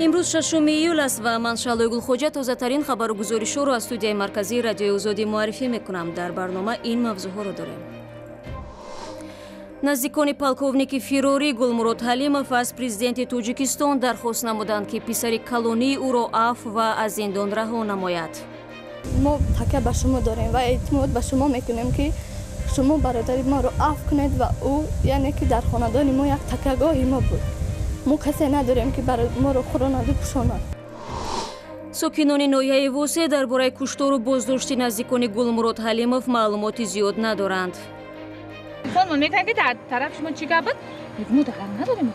Имрӯз 6 июл аст ва ман, Шаҳлои Гулхоҷа, тозатарин хабару гузоришҳоро аз студияи марказии Радиои Озодӣ муаррифӣ мекунам. Дар барнома ин мавзӯъҳоро дорем: наздикони полковники фирорӣ Гулмурод Ҳалимов аз президенти Тоҷикистон дархост намуданд, ки писари калонии ӯро афв ва аз зиндон раҳо намояд. Мо такя ба шумо дорем ва эътимод ба шумо мекунем, ки шумо бародари моро афв кунед ва ӯ, яъне ки дар хонадони мо як такягоҳи мо буд. Мо касе надорем, ки моро хӯронаду пӯшонад. Сокинони ноҳияи Восе дар бораи куштору боздошти наздикони Гулмурод Ҳалимов маълумоти зиёд надоранд. Телефон мекунад, ки дар тараф шумо чӣ гап буд, мо дағал надорем.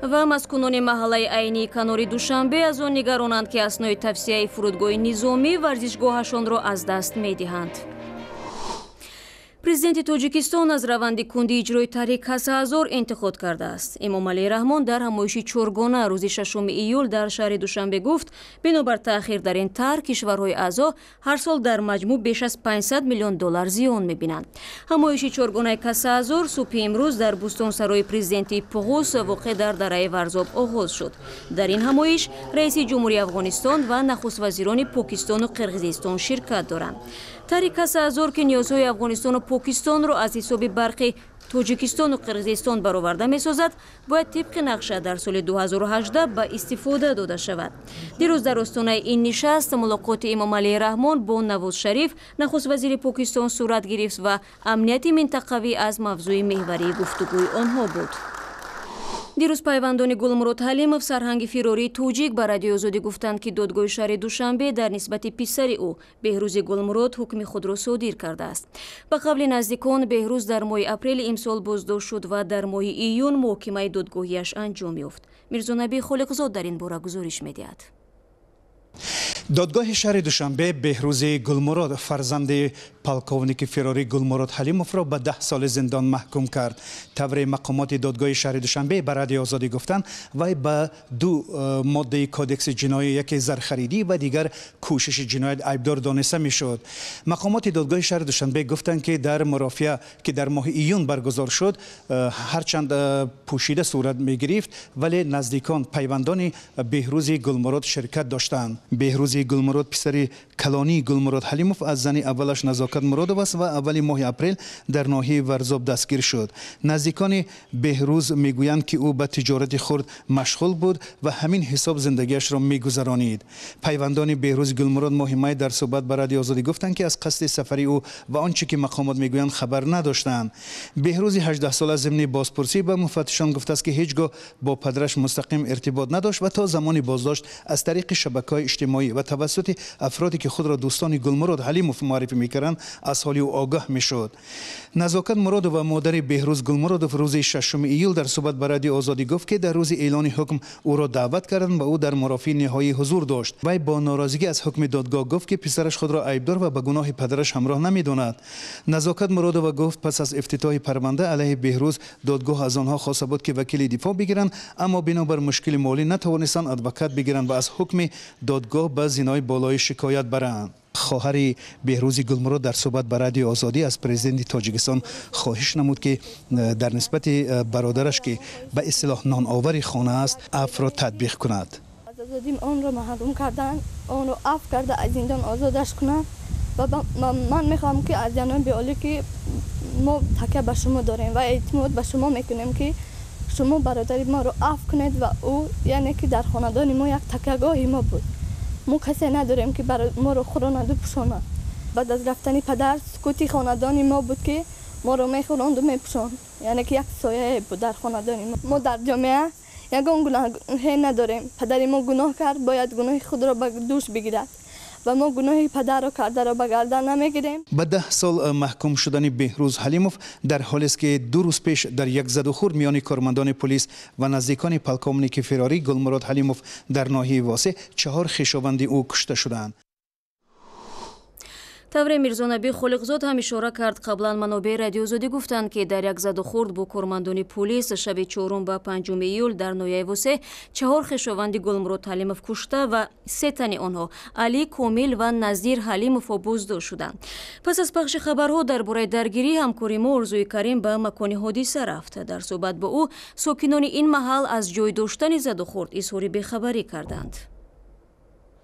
Ва маскунони маҳаллаи Айнии канори Душанбе аз он нигаронанд, ки аснои тавсеаи фурудгоҳи низомӣ варзишгоҳашонро аз даст медиҳанд. Президенти Тоҷикистон аз раванди кунди иҷрои тарҳи Каса-ҳазор интиқод кардааст. Эмомалӣ Раҳмон дар ҳамоиши чоргона рӯзи 6 июл дар шаҳри Душанбе гуфт, бинобар таъхир дар ин тарҳ кишварҳои аъзо ҳар сол дар маҷмӯъ беш аз 500 миллион доллар зиён мебинанд. Ҳамоиши чоргонаи Каса-ҳазор субҳи имрӯз дар бӯстонсарои президентии Пуғус, воқеъ дар дараи Варзоб, оғоз шуд. Дар ин ҳамоиш раиси ҷумҳурии Афғонистон ва нахуствазирони Покистону Қирғизистон ширкат доранд. Тарҳи Каса-ҳазор, ки ниёзҳои Афғонистону Покистонро аз ҳисоби барқи Тоҷикистону Қирғизистон бароварда месозад, бояд тибқи нақша дар соли 2018 ба истифода дода шавад. Дирӯз дар остонаи ин нишаст мулоқоти Эмомалӣ Раҳмон бо Навоз Шариф, нахуствазири Покистон, сурат гирифт ва амнияти минтақавӣ аз мавзӯи меҳварии гуфтугӯи онҳо буд. Дирӯз пайвандони Гулмурод Ҳалимов, сарҳанги фирории тоҷик, ба Радиои Озодӣ гуфтанд, ки додгоҳи шаҳри Душанбе дар нисбати писари ӯ, Беҳрӯзи Гулмурод, ҳукми худро содир кардааст. Ба қавли наздикон, Беҳрӯз дар моҳи апрели имсол боздошт шуд ва дар моҳи июн муҳокимаи додгоҳиаш анҷом ёфт. Мирзонабӣ Холиқзод дар ин бора гузориш медиҳад. Додгоҳи шаҳри Душанбе Беҳрӯзи Гулмурод, фарзанди полковники фирорӣ Гулмурод Ҳалимовро, ба 10 соли зиндон маҳкум кард. Тавре мақомоти додгоҳи шаҳри Душанбе ба Радиои Озодӣ гуфтанд, вай ба ду моддаи Кодекси ҷиноӣ, яке зархаридӣ ва дигар кӯшиши ҷиноят, айбдор дониста мешуд. Мақомоти додгоҳи шаҳри Душанбе гуфтанд, ки дар мурофиа, ки дар моҳи июн баргузор шуд, ҳарчанд пӯшида сурат мегирифт, вале наздикон, пайвандони Беҳрӯзи Гулмурод ширкат доштанд. Беҳрӯзи Гулмурод писари калонии Гулмурод Ҳалимов аз зани аввалаш Назокат Муродов аст ва аввали моҳи апрел дар ноҳияи Варзоб дастгир шуд. Наздикони Беҳрӯз мегӯянд, ки ӯ ба тиҷорати хурд машғул буд ва ҳамин ҳисоб зиндагиашро мегузаронид. Пайвандони Беҳрӯзи Гулмурод моҳи май дар суҳбат ба Радиои Озодӣ гуфтанд, ки аз қасди сафари ӯ ва он чӣ ки мақомот мегӯянд, хабар надоштанд. Беҳрӯзи 18сола зимни бозпурсӣ ба муфаттишон гуфтааст, ки ҳеҷ гоҳ бо падараш мустақим иртибот надошт ва то замони боздошт аз тариқи шабакаҳои иҷтимоӣ ва тавассути афроде, ки худро дӯстони Гулмурод Ҳалимов муаррифӣ мекарданд, аз ҳоли ӯ огаҳ мешуд. Назокат Муродова, модари Беҳрӯз Гулмуродов, рӯзи 6 июл дар суҳбат ба Радиои Озодӣ гуфт, ки дар рӯзи эълони ҳукм ӯро даъват карданд ва ӯ дар мурофиаи ниҳоӣ ҳузур дошт. Вай бо норозигӣ аз ҳукми додгоҳ гуфт, ки писараш худро айбдор ва ба гуноҳи падараш ҳамроҳ намедонад. Назокат Муродова гуфт, пас аз ифтитоҳи парванда алайҳи Беҳрӯз додгоҳ аз онҳо хоста буд, ки вакили дифоъ бигиранд, аммо бинобар мушкили молӣ натавонистанд адвокат бигиранд ва аз ҳукми додгоҳ ба зинои болоӣ шикоят баранд. Хоҳари Беҳрӯзи Гулмурод дар суҳбат ба Радиои Озодӣ аз президенти Тоҷикистон хоҳиш намуд, ки дар нисбати бародараш, ки ба истилоҳ ноновари хона аст, афвро татбиқ кунад. Аз озодӣ онро маҳрум карданд, онро афв карда, аз зиндон озодаш кунанд. Ва ман мехоҳам, ки аз ҷаноби олӣ, ки мо такя ба шумо дорем ва эътимод ба шумо мекунем, ки шумо бародари моро афв кунед ва ӯ, яъне ки дар хонадони мо як такягоҳи мо буд. Мо касе надорем, ки моро хӯронаду пӯшонад. Баъд аз рафтани падар сукути хонадони мо буд, ки моро мехӯронду мепӯшонд, яъне ки як сояе буд дар хонадони мо. Мо дар ҷомеа ягон гуноҳе надорем. Падари мо гуноҳ кард, бояд гуноҳи худро ба дӯш бигирад ва мо гуноҳи падарро кардаро ба гардан намегирем. Ба 10 сол маҳкум шудани Беҳрӯз Ҳалимов дар ҳолест, ки 2 рӯз пеш дар як задухӯрд миёни кормандони полис ва наздикони полковники фирорӣ Гулмурод Ҳалимов дар ноҳияи Восе чаҳор хешованди ӯ кушта шуданд. Тавре Мирзонаби Холиқзод ҳам ишора кард, қаблан манобеи Радиои Озодӣ гуфтанд, ки дар як задухӯрд бо кормандони пулис шаби 4 ба 5 июл дар ноҳияи Восе 4 хешованди Гулмурод Ҳалимов кушта ва 3 тани онҳо Алӣ, Комил ва Назир Ҳалимов боздошт шуданд. Пас аз пахши хабарҳо дар бораи даргирӣ ҳамкори мо Орзуи Карим ба макони ҳодиса рафт. Дар суҳбат бо ӯ сокинони ин маҳал аз ҷой доштани задухӯрд изҳори бехабарӣ карданд.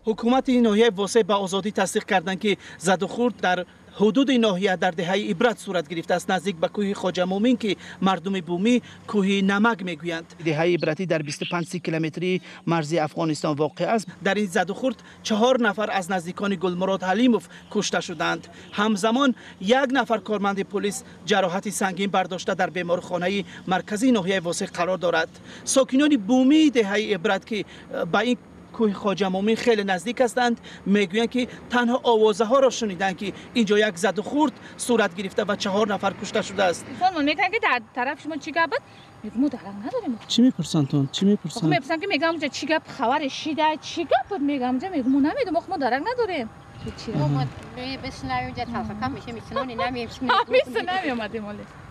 Ҳукумати ноҳияи Восе ба Озодӣ тасдиқ карданд, ки задухӯрд дар ҳудуди ноҳия дар деҳаи Ибрат сурат гирифтааст, наздик ба кӯҳи Хоҷа Мӯмин, ки мардуми бумӣ кӯҳи Намак мегӯянд. Деҳаи Ибратӣ дар 25 километрии марзи Афғонистон воқеъ аст. Дар ин задухӯрд 4 нафар аз наздикони Гулмурод Ҳалимов кушта шуданд. Ҳамзамон 1 нафар корманди полис ҷароҳати сангин бардошта дар беморхонаи марказии ноҳияи Восе қарор дорад. Сокинони бумии деҳаи Ибрат, ки ба ин кӯҳи Хоҷа Мӯмин хеле наздик ҳастанд, мегӯянд, ки танҳо овозаҳоро шуниданд, ки инҷо як задухӯрд сурат гирифта ва 4 нафар кушта шудааст. Мегӯянд, ки дар тарафи шумо чӣ гап буд? Мегӯям, мо дарак надорем. Чӣ мепурсанд тон? Чӣ мепурсанд? Мепурсанд, ки мегӯям, онҷа чӣ гап хабаре шида, чӣ гап буд? Мегӯям, онҷа мегӯям, мо намедонем, мо дарак надорем.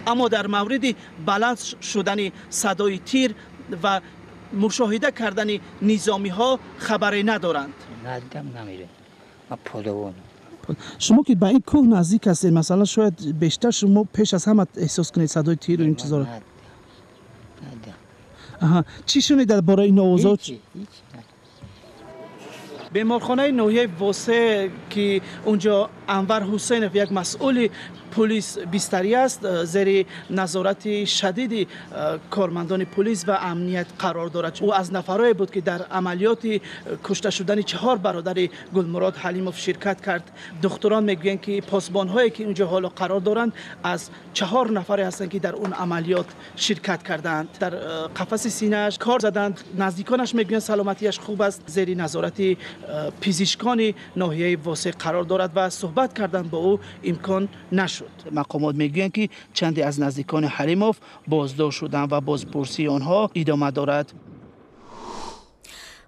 Аммо дар мавриди баланд шудани садои тир ва мушоҳида кардани низомиҳо хабаре надоранд. Надидам, намедонам. Ман подавонам. Шумо ки ба ин кӯҳ наздик ҳастед, масалан, шояд бештар шумо пеш аз ҳама эҳсос кунед садои тиру ин чизоро. Аҳа, чӣ шунид дар бораи ин овозҳо? Беморхонаи ноҳияи Восе, ки унҷо Анвар Ҳусейнов, як масъули полис, бистарӣ аст, зери назорати шадиди кормандони полис ва амният қарор дорад. Ӯ аз нафарое буд, ки дар амалиёти кушта шудани 4 бародари Гулмурод Ҳалимов ширкат кард. Духтурон мегӯянд, ки посбонҳое, ки унҷо ҳоло қарор доранд, аз 4 нафаре ҳастанд, ки дар он амалиёт ширкат кардаанд. Дар қафаси синааш кор заданд. Наздиконаш мегӯянд, саломатиаш хуб аст, зери назорати пизишкони ноҳияи Восе қарор дорад ва суҳбат кардан бо ӯ имкон нашуд. Мақомот мегӯянд, ки чанде аз наздикони Ҳалимов боздошт шуданд ва бозпурсии онҳо идома дорад.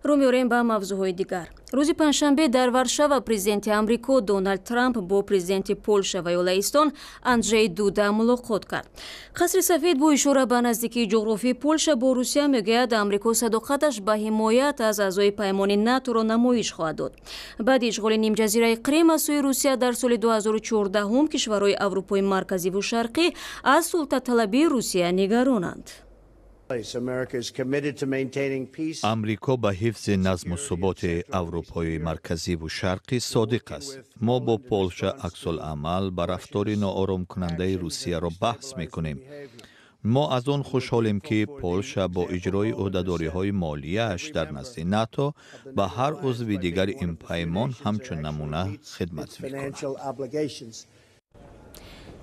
Рӯ меорем ба мавзӯъҳои дигар. Рӯзи панҷшанбе дар Варшава президенти Амрико Доналд Трамп бо президенти Полша ва Ёлаистон Анджей Дуда мулоқот кард. Қасри Сафед бо ишора ба наздикии ҷуғрофии Полша бо Русия мегӯяд, Амрико садоқаташ ба ҳимоят аз аъзои паймони НАТОро намоиш хоҳад дод. Баъди ишғоли нимҷазираи Қрим аз сӯи Русия дар соли 2014 кишварҳои Аврупои Марказиву Шарқӣ аз султаталабии Русия нигаронанд. Амрико ба ҳифзи назму суботи Аврупои Марказиву Шарқӣ содиқ аст. Мо бо Полша аксулъамал ба рафтори нооромкунандаи Русияро баҳс мекунем. Мо аз он хушҳолем, ки Полша бо иҷрои ӯҳдадориҳои молияаш дар назди НАТО ба ҳар узви дигари ин паймон ҳамчун намуна хидмат мекунад.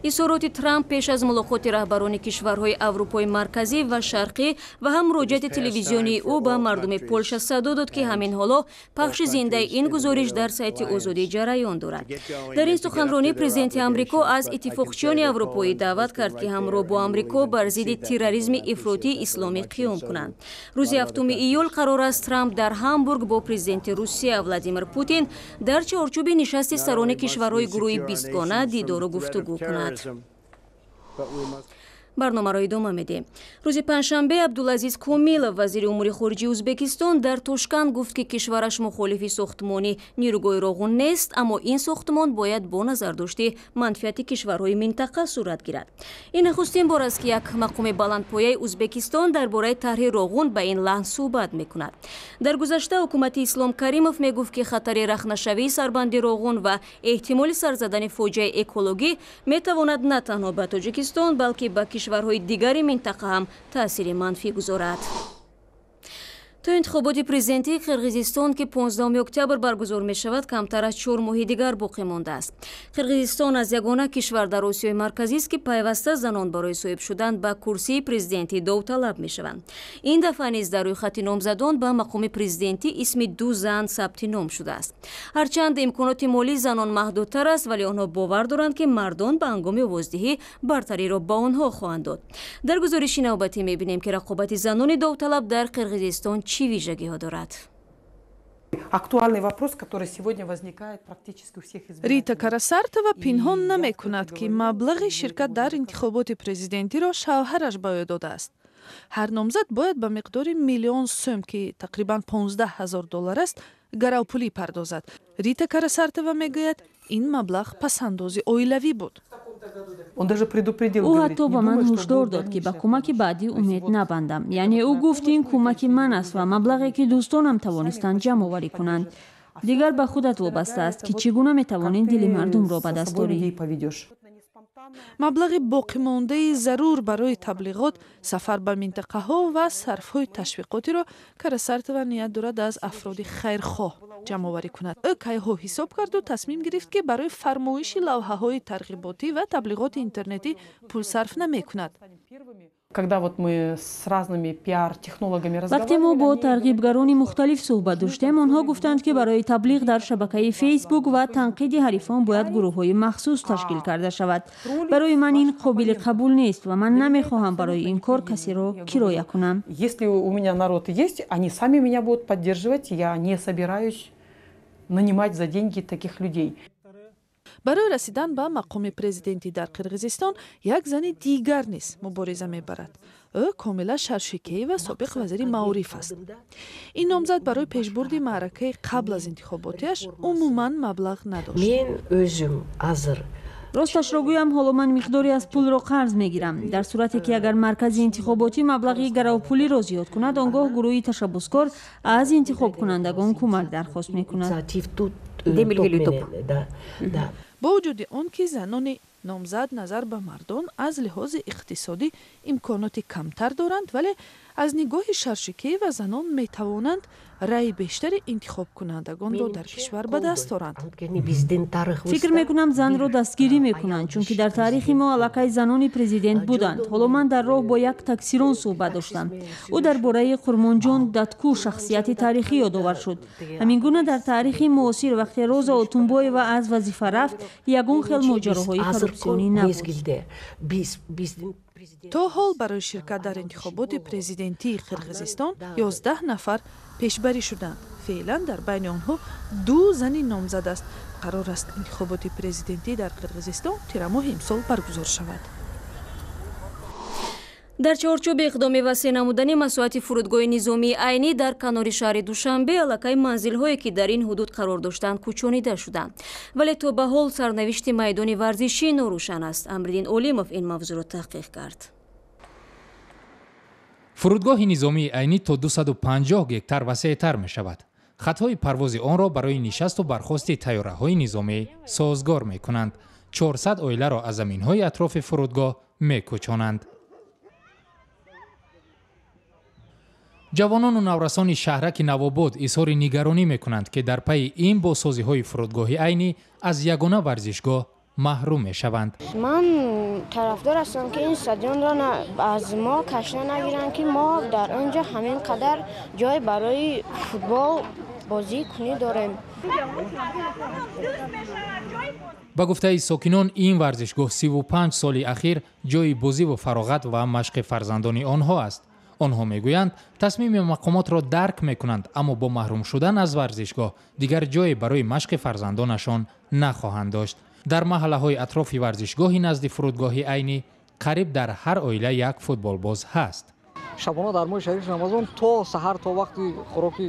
Изҳороти Трамп пеш аз мулоқоти раҳбарони кишварҳои Аврупои Марказӣ ва Шарқӣ ва ҳам муроҷиати телевизионии ӯ ба мардуми Полша садо дод, ки ҳамин ҳоло пахши зиндаи ин гузориш дар сайти Озодӣ ҷараён дорад. Дар ин суханронӣ президенти Амрико аз иттифоқчиёни аврупоӣ даъват кард, ки ҳамроҳ бо Амрико бар зидди терроризми ифротии исломӣ қиём кунанд. Рӯзи 7 июл қарор аст Трамп дар Ҳамбург бо президенти Русия Владимир Путин дар чорчӯби нишасти сарони кишварҳои гурӯҳи бистгона дидору гуфтугӯ кунад. Барномаро идома медиҳем. Рӯзи панҷшанбе Абдулазиз Комилов, вазири умури хориҷии Ӯзбекистон, дар Тошканд гуфт, ки кишвараш мухолифи сохтмони нирӯгоҳи Роғун нест, аммо ин сохтмон бояд бо назардошти манфиати кишварҳои минтақа сурат гирад. Ин нахустин бор аст, ки як мақоми баландпояи Ӯзбекистон дар бораи тарҳи Роғун ба ин лаҳн суҳбат мекунад. Дар гузашта ҳукумати Ислом Каримов мегуфт, ки хатари рахнашавии сарбанди Роғун ва эҳтимоли сар задани фоҷиаи экологӣ метавонад на танҳо ба Тоҷикистон, балки ба кишварҳои дигари минтақа ҳам таъсири манфӣ гузорад. То интихоботи президентии Қирғизистон, ки 15 октябр баргузор мешавад, камтар аз 4 моҳи дигар боқӣ мондааст. Қирғизистон аз ягона кишвар дар Осиёи Марказист, ки пайваста занон барои соҳиб шудан ба курсии президентӣ довталаб мешаванд. Ин дафъа низ дар рӯйхати номзадон ба мақоми президентӣ исми 2 зан сабти ном шудааст. Ҳарчанд имконоти молии занон маҳдудтар аст, вале онҳо бовар доранд, ки мардон ба ҳангоми овоздиҳӣ бартариро ба онҳо хоҳанд дод. Дар гузориши навбатӣ мебинем, ки рақобати занони довталаб дар Қирғизистон чӣ вижагиҳо дорад. Актуальный вопрос, который сегодня возникает практически у всех избирателей. Рита Карасартова пинҳон намекунад, ки маблағи ширкат дар интихоботи президентиро шавҳараш ба ӯ додааст. Ҳар номзад бояд ба миқдори 1 000 000 сӯм, ки тақрибан 15 ҳазор доллар аст, гаравпулӣ пардозад. Рита Карасартова мегӯяд, ин маблағ пасандози оилавӣ буд. Ӯ ҳатто ба ман ҳушдор дод, ки ба кӯмаки баъдӣ умед набандам. Яъне ӯ гуфт, ин кӯмаки ман аст ва маблағе, ки дӯстонам тавонистанд ҷамъоварӣ кунанд. Дигар ба худат вобаста аст, ки чӣ гуна метавонӣ дили мардумро ба даст орӣ. Маблағи боқимондаи зарур барои таблиғот, сафар ба минтақаҳо ва сарфҳои ташвиқотиро Карасартова ният дорад аз афроди хайрхоҳ ҷамъоварӣ кунад. Ӯ кайҳо ҳисоб карду тасмим гирифт, ки барои фармоиши лавҳаҳои тарғиботӣ ва таблиғоти интернетӣ пул сарф намекунад. Когда вот мы с разными пиар-технологами Вақте мо бо тарғибгарони мухталиф суҳбат доштем, онҳо гуфтанд, ки барои таблиғ дар шабакаи Фейсбук ва танқиди ҳарифон бояд гурӯҳҳои махсус ташкил карда шавад. Барои ман ин қобили қабул нест ва ман намехоҳам барои ин кор касеро кироя кунам. Если у меня народ есть, они сами меня будут поддерживать. Я не собираюсь нанимать за деньги таких людей. Барои расидан ба мақоми президентӣ дар Қирғизистон як зани дигар низ мубориза мебарад. Ӯ Комила Шаршикеева, собиқ вазири маориф аст. Ин номзад барои пешбурди маъракаи қабл аз интихоботиаш умуман маблағ надошт. Мен өзүм азыр Росташро гӯям, ҳоло ман миқдоре аз пулро қарз мегирам. Дар сурате ки агар маркази интихоботӣ маблағи гаравпулиро зиёд кунад, он гоҳ гурӯҳи ташаббускор аз интихобкунандагон кӯмак дархост мекунад. Бо вуҷуди он ки занони номзад назар ба мардон аз лиҳози иқтисодӣ имконоти камтар доранд, вале аз нигоҳи Шаршикеева занон метавонанд раъи бештари интихобкунандагонро дар кишвар ба даст оранд. Фикр мекунам, занро дастгирӣ мекунанд, чунки дар таърихи мо аллакай занони президент буданд. Ҳоло ман дар роҳ бо як таксирон суҳбат доштам. Ӯ дар бораи Қурмонҷон Датку, шахсияти таърихӣ, ёдовар шуд. Ҳамин гуна дар таърихи муосир, вақте Роза Отунбоева аз вазифа рафт, ягон хел моҷароҳои коррупсионӣ набуд. То ҳол барои ширкат дар интихоботи президентии Қирғизистон 11 нафар пешбарӣ шуданд. Феълан дар байни онҳо ду зани номзад аст. Қарор аст, интихоботи президентӣ дар Қирғизистон тирамоҳи имсол баргузор шавад. Дар чорчӯби иқдоми васеъ намудани масоҳати фурудгоҳи низомии Айнӣ дар канори шаҳри Душанбе, аллакай манзилҳое, ки дар ин ҳудуд қарор доштанд, кӯчонида шуданд, вале то ба ҳол сарнавишти майдони варзишӣ норӯшан аст. Амриддин Олимов ин мавзӯъро таҳқиқ кард. Фурудгоҳи низомии Айнӣ то 250 гектар васеътар мешавад. Хатҳои парвози онро барои нишасту бархости тайёраҳои низомӣ созгор мекунанд. 400 оиларо аз заминҳои атрофи фурудгоҳ мекӯчонанд. Ҷавонону наврасони шаҳраки Навобод изҳори нигаронӣ мекунанд, ки дар пайи ин бозсозиҳои фурудгоҳи Айнӣ аз ягона варзишгоҳ маҳрум мешаванд. Ман тарафдор ҳастам, ки ин стадионро аз мо кашида нагиранд, ки мо дар он ҷо ҳамин қадар ҷой барои футбол бозӣ кунӣ дорем. Ба гуфтаи сокинон, ин варзишгоҳ 35 соли ахир ҷои бозиву фароғат ва машқи фарзандони онҳо аст. Онҳо мегӯянд, тасмими мақомотро дарк мекунанд, аммо бо маҳрум шудан аз варзишгоҳ дигар ҷое барои машқи фарзандонашон нахоҳанд дошт. Дар маҳаллаҳои атрофи варзишгоҳи назди фурудгоҳи Айнӣ қариб дар ҳар оила як футболбоз ҳаст. Шабона дар моҳи шарифи Рамазон то саҳар, то вақти хӯроки,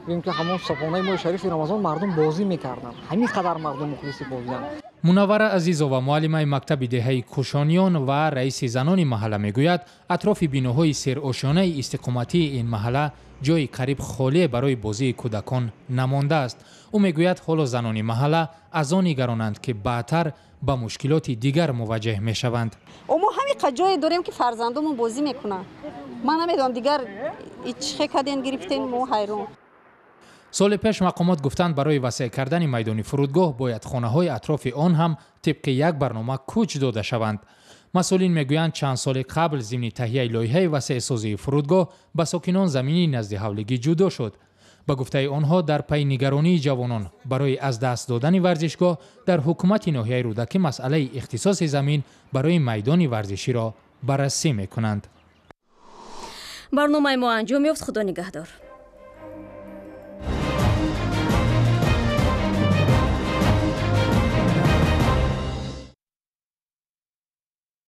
гӯем ки ҳамон сабонаи моҳи шарифи Рамазон, мардум бозӣ мекарданд. Ҳамин қадар мардум мухлиси бозианд. Мунаввара Азизова, муаллимаи мактаби деҳаи Кӯшониён ва раиси занони маҳалла, мегӯяд, атрофи биноҳои серошёнаи истиқоматии ин маҳалла ҷои қариб холие барои бозии кӯдакон намондааст. Ӯ мегӯяд, ҳоло занони маҳалла аз он нигаронанд, ки баъдтар ба мушкилоти дигар муваҷҷаҳ мешаванд. Мо ҳамин қад ҷое дорем, ки фарзандомон бозӣ мекунанд. Ман намедонам, дигар чӣ хе каден гирифтем, мо ҳайрон. Соли пеш мақомот гуфтанд, барои васеъ кардани майдони фурудгоҳ бояд хонаҳои атрофи он ҳам тибқи як барнома кӯч дода шаванд. Масъулин мегӯянд, чанд соли қабл зимни таҳияи лоиҳаи васеъсозии фурудгоҳ ба сокинон замини назди ҳавлигӣ ҷудо шуд. Ба гуфтаи онҳо, дар пайи нигаронии ҷавонон барои аз даст додани варзишгоҳ, дар ҳукумати ноҳияи Рӯдакӣ масъалаи ихтисоси замин барои майдони варзиширо баррасӣ мекунанд. Барномаи мо анҷом ёфт. Худо нигаҳдор.